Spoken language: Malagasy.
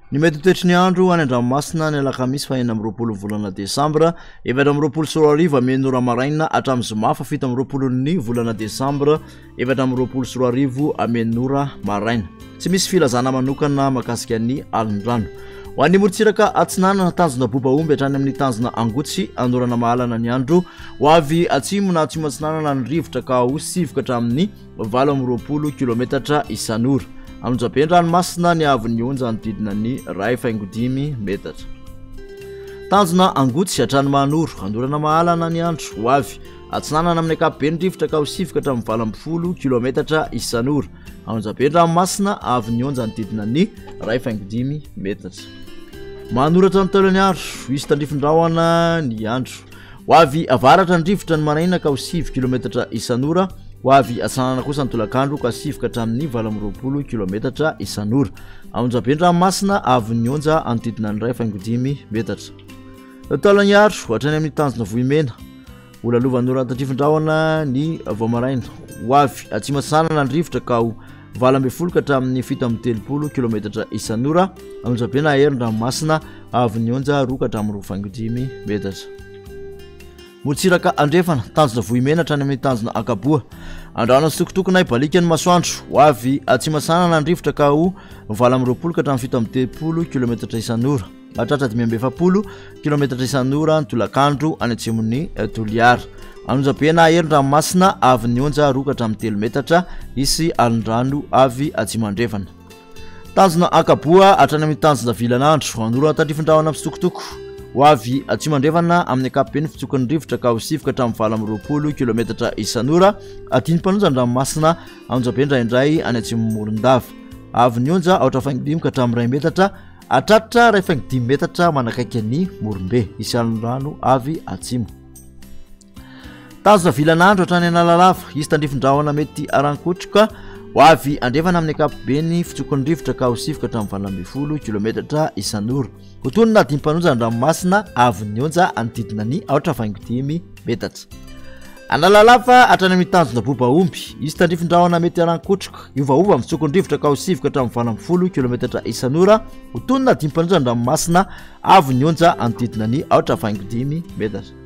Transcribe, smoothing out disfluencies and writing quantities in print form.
Ny mety ho toetry ny andro any an-dranomasina ny alakamisy faha 26 volana desambra 2024 amin'ny ora maraina hatramin'ny zoma faha 27 ny volana desambra 2024 amin'ny ora maraina. Tsy misy filazana manokana mahakasika ny alin-drano. Ho an'ny morontsiraka atsinanana, tanjona Bobaomby hatrany amin'ny tanjona Angotsy, anorana mahalana ny andro. Ho avy atsimo na atsimo atsinanana ny rivotra ka ho sivy ka hatramin'ny 28 kilometatra isan'ora. Anonjabe an-dranomasina ny haavon'ny onja hanodidina ny 1.5 metatra. Tanjona Angotsy hatrany Mahanoro, anorana mahalana ny andro. Ho avy atsinanana amin'ny ankapobeny rivotra ka ho sivy ka hatramin'ny 18 kilometatra isan'ora. Anonjabe an-dranomasina haavon'ny onja hanodidina ny 1.5 metatra. Manoratra ny Taolagnaro, hisy tandrifin-drahona ny andro. Ho avy avaratra ny rivotra ny maraina ka ho sivy kilometatra isan'ora, ho avy atsinanana kosa ny tolakandro ka sivy ka hatramin'ny 28 kilometatra isan'ora. Onjabe an-dranomasina avon'ny onja hanodidina ny 1.5 metatra. Taolagnaro, hatrany amin'ny tanjona Vohimena. Ho lalovan'ny orana tandrifin-drahona ny vao maraina. Ho avy atsimo atsinanana ny rivotra ka ho 18 ka hatramin'ny 37 kilometatra isan'ora. Onjabe na hery ny ranomasina avon'ny onja 2 ka hatramin'ny 2.5 metatra. Morontsiraka andrefana, tanjona Vohimena hatrany amin'ny tanjona Ankaboa. Andrahona sy tokotokona hibaliaka ny masoandro. Ho avy atsimo atsinanana ny rivotra ka ho 28 ka hatramin'ny 37 kilometatra isan'ora. Mahatratra 45 kilometatra isan'ora ny tolakandro any atsimon'ny Toliara. Anonjabe na hery ny ranomasina avy ny onja 2 ka hatramin'ny 3 metatra, hisy alin-drano avy atsimo andrefana. Tanjona Ankaboa hatrany amin'ny tanjona Vilanandro, anorana tandrifin-drahona mitsitokotoko. Ho avy atsimo andrefana amin'ny ankapobeny fitsokan'ny rivotra ka ho sivy ka hatramin'ny 28 kilometatra isan'ora, adin'ny mpanonja ny ranomasina Anonjabe indraindray any atsimo Morondava. Avy ny onja aotra faingo dimy ka hatramin'ny iray metatra, hatratra iray faingo dimy metatra manakaiky an'i Morombe. Hisy alon-drano avy atsimo. Tanjona vilan'andro hatrany Analalava, hisy tandrifin-drahona mety haran-kotroka ho avy andrefana amin'ny ankapobeny fitsokon'ny rivotra ka ho sivy ka hatramin'ny 18 kilometatra isan'ora. Ho toy ny nadim-panonja ny ranomasina avon'ny onja hanodidina ny aotra faingo dimy metatra. Analalava hatrany amin'ny tanjona Bobaomby, hisy tandrifin-drahona mety haran-kotroka, hiovaova amin'ny fitsokon'ny rivotra ka ho sivy ka hatramin'ny 18 kilometatra isan'ora. Ho toy ny nadim-panonja ny ranomasina avon'ny onja hanodidina ny aotra faingo dimy metatra.